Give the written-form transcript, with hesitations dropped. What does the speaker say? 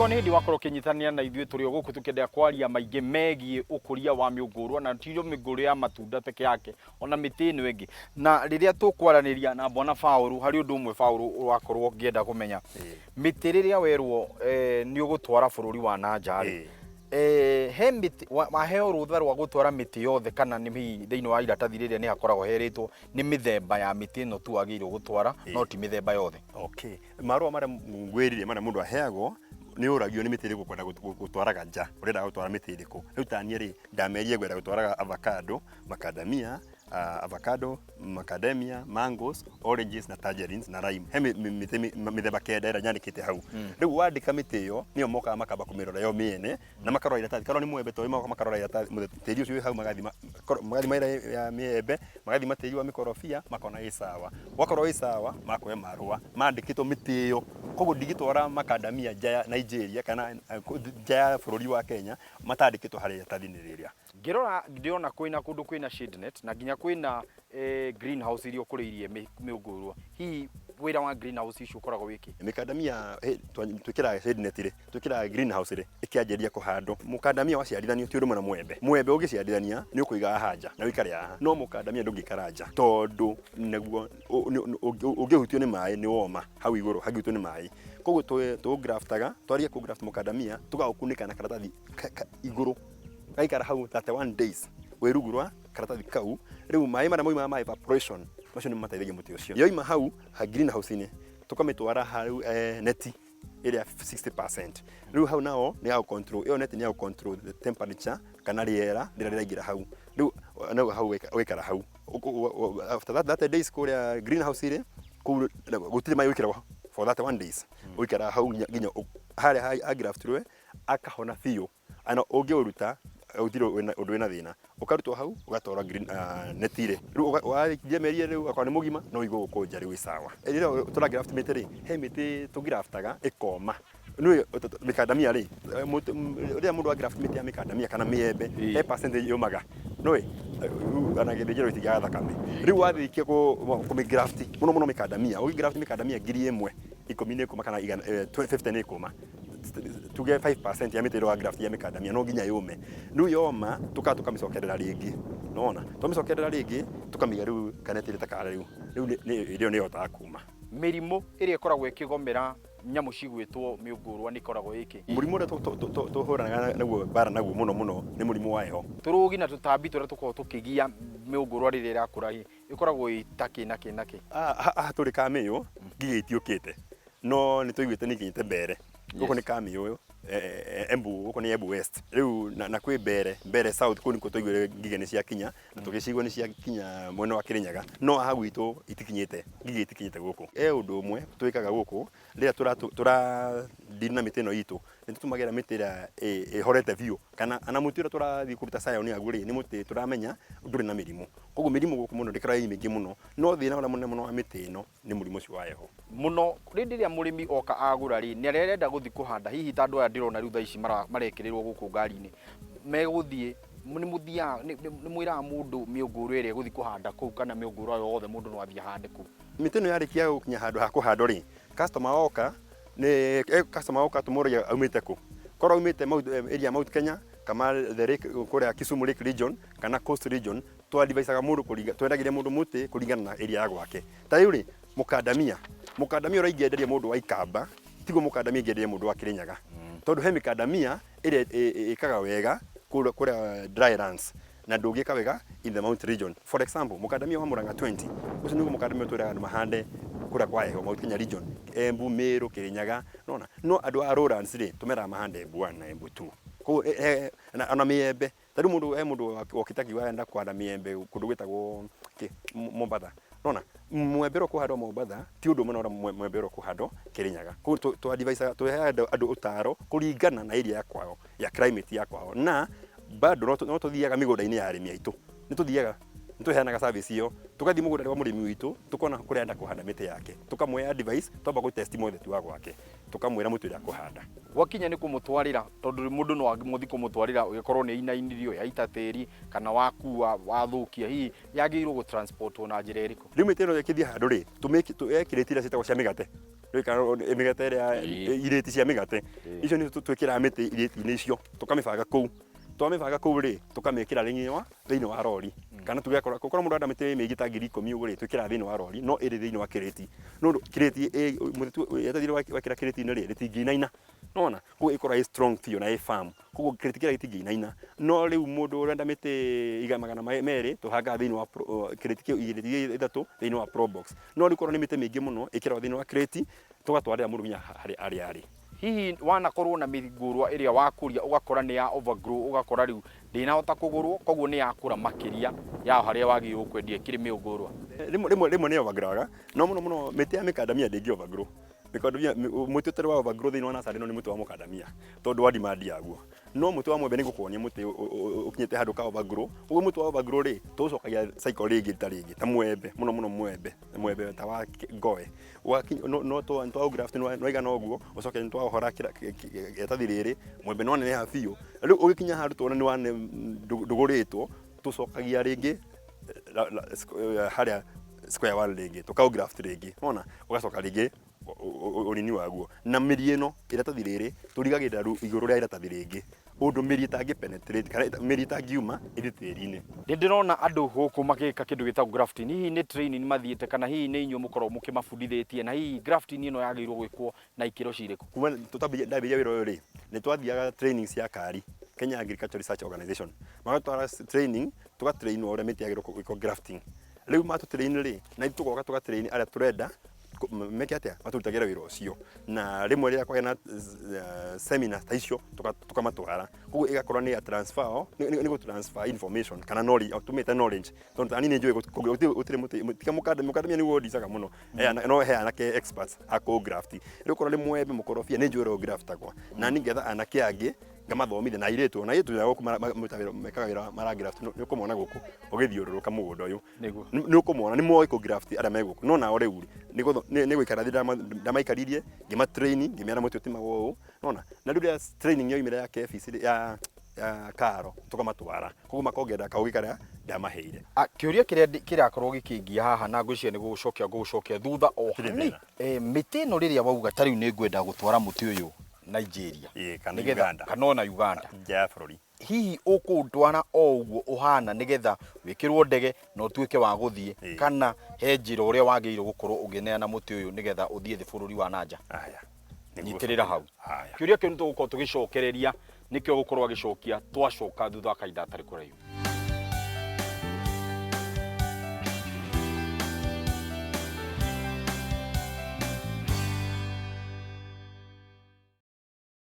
Angĩkorwo nĩ hĩndĩ wakorwo ũkĩnyitanĩra na ithuĩ, tũrĩ o gũkũ tũkĩendelea kwaria maingĩ megiĩ ũkũria wa mĩũngũrwa, na ti mĩũngũrwa ya matunda peke yake, ona mĩtĩ ĩno ĩngĩ. Na rĩrĩa tũkwaranĩria na bwana Paũlũ, harĩ ũndũ ũmwe Paũlũ wakorwo ngĩenda kũmenya. Mĩtĩ rĩrĩa werwo nĩ ũgũtwara bũrũri wa na nja rĩ, he mĩtĩ waheo rũtha rwa gũtwara mĩtĩ yothe, kana nĩ hihi thĩinĩ wa iratathi rĩrĩa nĩ hakoragwo herĩtwo nĩ mĩthemba ya mĩtĩ ĩno tu wagĩrĩirwo gũtwara, no ti mĩthemba yothe? Okay, marũa marĩa ngwĩrire marĩa mũndũ aheagwo, nĩ ũragio nĩ mĩtĩ ĩrĩkũ ũkwenda gũtwaraga nja, ũrenda gũtwara mĩtĩ ĩrĩkũ. Rĩu ta niĩ rĩ, ndamerire ngwenda gũtwaraga avocado, macadamia, avocado, macadamia, mangoes, oranges na tangerines na lime. He mĩtĩ mĩthemba 9 ĩrĩa nyandĩkĩte hau. Rĩu wandĩka mĩtĩ ĩyo, nĩyo mokaga makamba kũmĩrora yo mĩene, na makarora iratathi. Korwo nĩ mwembe toĩ moka makarora iratathi, tĩri ũcio wĩ hau magathima, magathima ĩrĩa ya mĩembe, magathima tĩri wa mĩkorobia, makona ĩ sawa. Wakorwo ĩ sawa, makũhe marũa mandĩkĩtwo mĩtĩ ĩyo. Koguo ndingĩtwara macadamia nja ya Nigeria kana nja ya bũrũri wa Kenya matandĩkĩtwo harĩa iratathi-inĩ rĩrĩa. Ngĩrora ndĩrona kwĩna kũndũ kwĩna shade net na nginya kwĩna greenhouse iria ũkũrĩirie mĩũngũrwa. Hihi wĩra wa greenhouse icio ũkoragwo wĩkĩ? Mĩkandamia twĩkĩraga shade net rĩ, twĩkĩraga greenhouse rĩ, ĩkĩanjĩrĩria kũhandwo. Mũkandamia waciarithanio ti ũndũ ũmwe na mwembe. Mwembe ũngĩciarithania nĩ ũkũiga haha nja na ũikare haha, no mũkandamia ndũngĩikara nja tondũ naguo ũngĩhutio nĩ maĩ nĩ woma hau igũrũ hangĩhutio nĩ maĩ. Koguo tũgraftaga, twarĩkia kũgraft mũkandamia tũkaũkunĩka na karatathi igũrũ, gaikara hau 31 days wĩ rungu rwa karatathi kau. Rĩu maĩ marĩa maumaga ma evaporation macio nĩmo mateithagia mũtĩ ũcio. Yoima hau greenhouse-inĩ, tũkamĩtwara hau neti ĩrĩa 60%. Rĩu hau nao nĩ ya control, ĩyo neti nĩ ya control the temperature kana rĩera rĩrĩa rĩraingĩra hau. Rĩu no hau ũgaikara hau after that 30 days kũrĩa greenhouse rĩ, kũu gũtirĩ maĩ gwĩkĩragwo for 31 days. Ũikaraga hau nginya harĩa agraftirwe akahona biũ. Ana ũngĩũruta gũtirĩ ũndũ wĩna thĩna, ũkarutwo hau ũgatwarwo green neti rĩ. Rĩu warĩkia mĩeri 2 akorwo nĩ mũgima no ũigwo gũkũ nja rĩu wĩ sawa. Rĩrĩa tũragraft mĩtĩ rĩ, he mĩtĩ tũgraftaga ĩkoma. Nĩũĩ mĩkandamia rĩ, rĩrĩa mũndũ agraft mĩtĩ ya mĩkandamia kana mĩembe, he percentage yũmaga, nĩũĩ ona gĩthĩnjĩro gĩtingĩaga thakame. Rĩu warĩkia kũmĩgraft mũno mũno mĩkandamia, ũngĩgraft mĩkandamia 1000, 10 nĩ ĩkũma kana 50 nĩ ĩkũma. Tuge 5% ya mĩtĩ ĩrĩa wagraft ya mĩkandamia no nginya yũme. Rĩu yoma tũkaga tũkamĩcokerera rĩngĩ, nĩwona? Twamĩcokerera rĩngĩ tũkamĩiga rĩu kaneti ta karĩa rĩu, rĩu ĩyo nĩ ĩhotaga kuma. Mĩrimũ ĩrĩa ĩkoragwo ĩkĩgomera nyamũ cigwĩtwo mĩũngũrwa nĩ ĩkoragwo ĩkĩ? Mũrimũ ũrĩa tũhũranaga naguo mbara naguo mũno mũno nĩ mũrimũ wa heho. Tũrũgi na tũtambi tũrĩa tũkoragwo tũkĩgia mĩũngũrwa rĩrĩa ĩrakũra ĩ, ĩkoragwo ĩ ta kĩ na kĩ na kĩ? Haha tũrĩ Kamĩyũ ngigĩ itiũkĩte, no nĩ tũiguĩte nĩ ikinyĩte Mbere. Gũkũ nĩ Kamĩyũ, Embu, gũkũ nĩ Embu West. Rĩu na kwĩ Mbere, Mbere South kũu nĩkuo twaiguire ngigĩ nĩ ciakinya, na tũgĩcigua nĩ ciakinya mwena wa Kĩrĩnyaga, no haha gwitũ itikinyĩte, ngigĩ itikinyĩte gũkũ. He ũndũ ũmwe twĩkaga gũkũ, rĩrĩa tũra deal na mĩtĩ ĩno itũ, nĩ tũtũmagĩra mĩtĩ ĩrĩa ĩhorete biũ, kana ona mũtĩ ũrĩa tũrathiĩ kũruta scion yaguo rĩ, nĩ mũtĩ tũramenya ndũrĩ na mĩrimũ. Koguo mĩrimũ gũkũ mũno ndĩkoragwo ĩ mĩingĩ mũno, no thĩna ũrĩa mũnene mũno wa mĩtĩ ĩno nĩ mũrimũ ũcio wa heho. Mũno rĩndĩ ĩrĩa mũrĩmi oka agũra rĩ, nĩ arenda gũthiĩ kũhanda, hihi ta andũ aya ndĩrona rĩu thaa ici marekĩrĩrwo gũkũ ngari-inĩ, megũthiĩ, nĩ mũthiaga, nĩ mwĩraga mũndũ mĩũngũrwa ĩrĩa egũthiĩ kũhanda kũu kana mĩũngũrwa yothe mũndũ no athiĩ ahande kũu? Mĩtĩ ĩno yarĩkia gũkinya handũ ha kũhandwo rĩ, customer oka, nĩ customer oka tũmũragia aumĩte kũ. Korwo aumĩte area ya Mount Kenya kama the lake kũrĩa Kisumu Lake Region kana Coast Region, tũ advice aga mũndũ kũringa, twendagĩria mũndũ mũtĩ kũringana na area ya gwake. Ta rĩu rĩ, mũkandamia, mũkandamia ũrĩa ingĩenderia mũndũ wa Ikamba tiguo mũkandamia ingĩenderia mũndũ wa Kĩrĩnyaga. Tondũ he mĩkandamia ĩrĩa ĩkaga wega kũrĩa dry lands na ndũngĩka wega in the Mount Region. For example, mũkandamia wa Murang'a 20, ũcio nĩguo mũkandamia twĩraga andũ mahande kũrĩa kwa heho, Mount Kenya Region, Embu, Meru, Kĩrĩnyaga, nĩwona? No andũ a lowlands rĩ, tũmeraga mahande Embu 1 na Embu 2. Koguo ona mĩembe, ta rĩu mũndũ, he mũndũ wokĩte akiuga arenda kũhanda mĩembe kũndũ gwĩtagwo kĩ, Mombatha, nĩwona? Mwembe ũrĩa ũkũhandwo Mombatha ti ũndũ ũmwe na ũrĩa mwembe ũrĩa ũkũhandwo Kĩrĩnyaga. Koguo tũ advise aga, tũheaga andũ ũtaro kũringana na area ya kwao, ya climate ya kwao. Na bado no tũthiaga mĩgũnda-inĩ ya arĩmi aitũ, nĩ tũthiaga, nĩ tũheanaga service ĩyo, tũgathiĩ mũgũnda wa mũrĩmi witũ, tũkona kũrĩa arenda kũhanda mĩtĩ yake, tũkamũhe advice, twamba gũ test mwethe tu wa gwake, tũkamwĩra mũtĩ ũrĩa akũhanda. Gwakinya nĩ kũmũtwarĩra, tondũ mũndũ no mũthiĩ kũmũtwarĩra ĩkorwo nĩ ĩinainirio, yaita tĩri, kana wakua wathũkia, hihi yagĩrĩirwo gũ transportwo na njĩra ĩrĩkũ? Rĩu mĩtĩ ĩno ĩkĩthiĩ handũ rĩ, tũmĩkĩrĩte iria ciĩtagwo cia mĩgate. Ndũĩ kana mĩgate ĩrĩa irĩti cia mĩgate icio nĩ twĩkĩraga mĩtĩ irĩti-inĩ icio, tũkamĩbanga kũu. Twamĩbanga kũu rĩ, tũkamĩkĩra thĩinĩ wa rori, kana tuge korwo mũndũ arenda mĩtĩ mĩingĩ ta 10,000 ũguo rĩ, twĩkĩraga thĩinĩ wa rori, no ĩrĩ thĩinĩ wa kĩrĩti. Nĩ ũndũ kĩrĩti, mũtĩ iratathi rĩrĩa wekĩra kĩrĩti-inĩ rĩ, rĩtingĩinaina. Nĩwona? Koguo ĩkoragwo ĩ strong biũ na ĩ firm. Koguo kĩrĩti kĩrĩa gĩtingĩinaina. No rĩu mũndũ ũrenda mĩtĩ 200 tũhangaga thĩinĩ wa kĩrĩti kĩu irĩti ithatũ thĩinĩ wa probox. No rĩu korwo nĩ mĩtĩ mĩingĩ mũno ĩkĩragwo thĩinĩ wa kĩrĩti, tũgatwarĩra mũndũ nginya harĩa arĩ. Hihi wanakorwo na mĩngũrwa ĩrĩa wakũria ũgakora nĩ ya overgrow, ũgakora rĩu ndĩnahota kũgũrwo, koguo nĩ yakũra makĩria ya harĩa wagĩrĩirwo kwendia ĩkĩrĩ mĩũngũrwa? Rĩmwe rĩmwe nĩ overgrowaga, no mũno mũno mĩtĩ ya mĩkandamia ndĩngĩ overgrow. Mĩkandamia, mũtĩ ũtarĩ wa overgrow thĩinĩ wa nursery ĩno nĩ mũtĩ wa mũkandamia tondũ wa demand yaguo. No mũtĩ wa mwembe nĩ ngũkuonia mũtĩ ũkinyĩte handũ ka overgrow. Ũguo mũtĩ wa overgrow rĩ, tũũcokagia cycle rĩngĩ ta rĩngĩ ta mwembe, mũno mũno mwembe, mwembe ta wa ngoe. No twa graft nĩ waigana ũguo, ũcoke nĩ twaũhora iratathi rĩrĩ, mwembe nĩ waneneha biũ. Rĩu ũgĩkinya handũ tuona nĩ ndũgũrĩtwo, tũcokagia rĩngĩ harĩa square one rĩngĩ, tũkaũ graft rĩngĩ, wona, ũgacoka rĩngĩ ũnini waguo. Na mĩri ĩno, iratathi rĩrĩ, tũrigagĩrĩra igũrũ rĩa iratathi rĩngĩ, ũndũ mĩri ĩtangĩ penetrate, kana mĩri ĩtangiuma ĩthiĩ tĩri-inĩ. Nĩ ndĩrona andũ gũkũ magĩka kĩndũ gĩtagwo grafting. Hihi nĩ training mathiĩte kana hihi nĩ inyuĩ mũkoragwo mũkĩmabundithĩtie, na hihi grafting ĩno yagĩrĩirwo gwĩkwo na ikĩro cirĩkũ? Kuma ndambĩrĩria wĩra ũyũ rĩ, nĩ twathiaga training cia KARI, Kenya Agricultural Research Organization. Magatwara training, tũgatrainwo ũrĩa mĩtĩ yagĩrĩirwo gwĩkwo grafting. Rĩu matũtrain rĩ, na ithuĩ tũgoka tũgatrain arĩa tũrenda meke atĩa, matũrutagĩre wĩra ũcio. Na rĩmwe rĩrĩa kwagĩa na seminar ta icio, tũkamatwara. Koguo ĩgakorwo nĩ ya transfer, nĩ gũ transfer information kana knowledge, tũmĩte knowledge. Tondũ ta niĩ nĩ njũĩ gũtirĩ mũtĩ, tiga mũkandamia nĩguo ũndicaga mũno. No he anake experts a kũ graft. Rĩu okorwo nĩ mwembe, mũkorobia, nĩ njũĩ ũrĩa ũgraftagwo. Na niĩ ngetha anake angĩ ngamathomithia na airĩtu, ona airĩtu gũkũ mekaga wĩra mara graft, nĩ ũkũmona gũkũ ũgĩthiũrũrũka mũgũnda ũyũ. Nĩ ũkũmona nĩ moĩ kũ graft arĩa me gũkũ. No nao rĩu nĩ gũikara thĩ ndamaikaririe, ngĩmatrain, ngĩmera mũtĩ ũtemagwo ũũ. Nĩwona? Na rĩu rĩrĩa training yoimĩra ya KEPHIS ya karo tũkamatwara. Koguo makongerera kaũgĩ karĩa ndamaheire. Kĩũria kĩrĩa kĩrakorwo gĩkĩngia haha na ngwĩciria nĩ gũgũcokia ngũgũcokia thutha o hanini. Mĩtĩ ĩno rĩrĩa wauga ta rĩu nĩ ngwenda gũtwara mũtĩ ũyũ Nigeria, kana Uganda, kana ona Uganda, nja ya bũrũri, hihi ũkũũtwara o ũguo ũhana nĩgetha wĩkĩrwo ndege na ũtuĩke wa gũthiĩ, kana he njĩra ũrĩa wagĩrĩirwo gũkorwo ũngĩneana mũtĩ ũyũ nĩgetha ũthiĩ thĩ bũrũri wa nanja? Nyitĩrĩra hau. Kĩũria kĩu nĩ tũgũkorwo tũgĩcokereria, nĩkĩo gũkorwo agĩcokia twacoka thutha wa kahinda gatarĩ kũraihu.